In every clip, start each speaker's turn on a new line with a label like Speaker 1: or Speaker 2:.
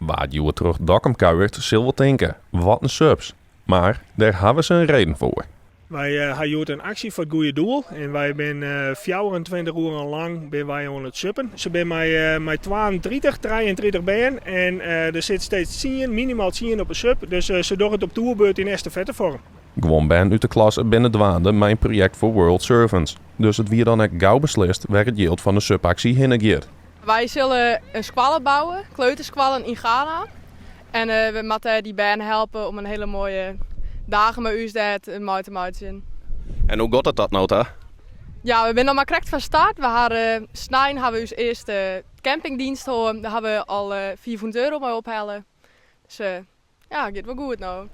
Speaker 1: Wa't hjoed troch Dokkum kuiert, sil wol tinke, wat in subs. Mar dêr hawwe se in reden foar.
Speaker 2: Wy ha hjoed in aksje foar it goede doel en wy binne 24 oeren lang binne wy oan it suppen. Se binne mei mei 32, 33 bern en der sit steeds tsien, minimaal tsien op 'e sup. Dus se dogge it op toerbeurt yn estafettefoarm.
Speaker 1: Guon bern út de klasse binne dwaande mei in projekt foar World Servants. Dus it wie dan ek gau beslist wêr it jild fan de supaksje hinne giet.
Speaker 3: Wy sille in skoalle bouwe, kleuterskoallen yn Ghana. En we moatte dy bern helpe om in hiele moaie dagen mei ús dêr mei te meitsjen.
Speaker 1: En hoe giet it dat no ta?
Speaker 3: Ja, we binne noch mar krekt fan start. We ha snein hawwe we ús earste campingdienst hân. Dêr hawwe we al 500 euro mei ophelle. Dus ja, it giet wol goed no.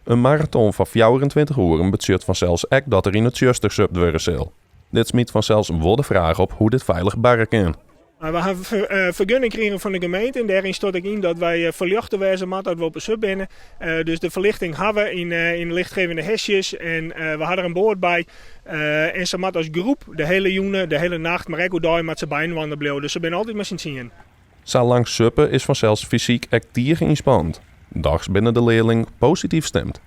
Speaker 1: In maraton fan 24 oeren betsjut fansels ek dat der yn it tsjuster supt wurde sil. Dit smyt fansels wol de fraach op hoe't dit feilich barre kin.
Speaker 2: We hawwe in fergunning krigen fan de gemeente en dêryn stiet ek yn dat wy ferljochte wêze moatte as we op 'e sup binne. Dus de ferlichting hawwe we yn lichtgevende hesjes en we ha der in boat by. En se moatte as groep de hiele jûn, de hiele nacht, mar ek oerdei moatte se byinoar bliuwe. Dus se binne altyd mei syn tsien.
Speaker 1: Sa lang suppe is fansels fysyk ek tige ynspannend. Dochs binne de learlingen posityf stimd.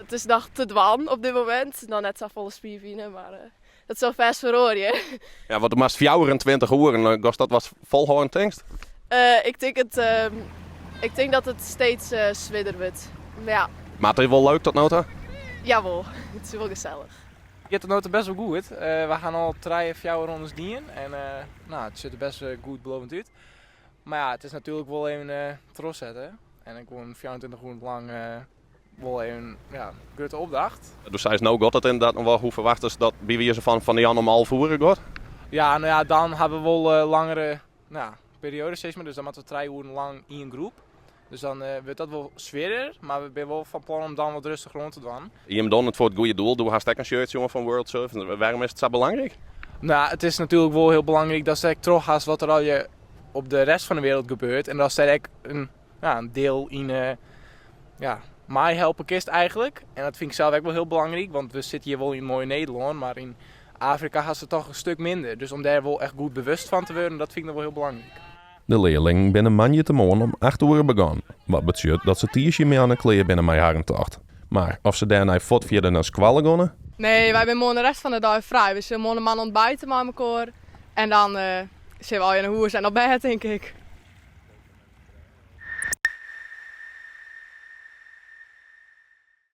Speaker 4: It is noch te dwaan op dit momint. Noch net safolle spierpine, mar dat sil fêst feroarje.
Speaker 1: Ja, want do moatst 24 oeren, giest dat wat folhâlden tinkst?
Speaker 4: Ik tink it, ik tink dat it steeds swierder wurdt. Ja.
Speaker 1: Mar it is wol leuk tot no ta?
Speaker 4: Jawol, it is wol gesellich.
Speaker 5: Giet tot no ta best wol goed. We ha al trije, fjouwer rondes dien en no, it sjocht der best goed belovend út. Mar ja, it is natuerlik wol even trochsette en ek gewoan 24 oeren lang wol even ja, grutte opdracht.
Speaker 1: Do seist no giet it inderdaad noch wol. Hoe ferwachtest dat by wize fan fan de jan om 11 oere giet?
Speaker 5: Ja, no ja, dan ha we wol langere no, perioades sis mar. Dus dan moatte we trije oeren lang ien groep. Dus dan wurdt dat wol swierder, mar we binne wol fan plan om dan wat rêstiger oan te dwaan.
Speaker 1: Jim dogge it foar it goede doel. Do hast ek in shirtsje oan fan World Servants. Wêrom is it sa belangryk?
Speaker 5: No, it is natuerlik wol hiel belangryk datst ek troch hast wat der allegear op de rest fan de wereld gebeurt. En datst dêr ek in, ja, in diel yn ja, meihelpe kinst eigentlik. En dat fyn ik sels ek wol hiel belangryk, want we sitte hjir wol yn moai Nederlân, mar yn Afrika hast it toch in stik minder. Dus om dêr wol echt goed bewust fan te wurden, dat fyn ik noch wol hiel belangryk.
Speaker 1: De learlingen binne moandeitemoarn om 8 oere begûn, wat betsjut dat se tiisdeitemoarn klear binne mei harren tocht. Mar oft se dêrnei fuort fierder nei skoalle geane?
Speaker 3: Nee, wy binne moarn de rest fan de dei frij. We sille moarn in man ontbijte mei mekoar en dan sille we allegear nei hûs en op bêd, tink ik.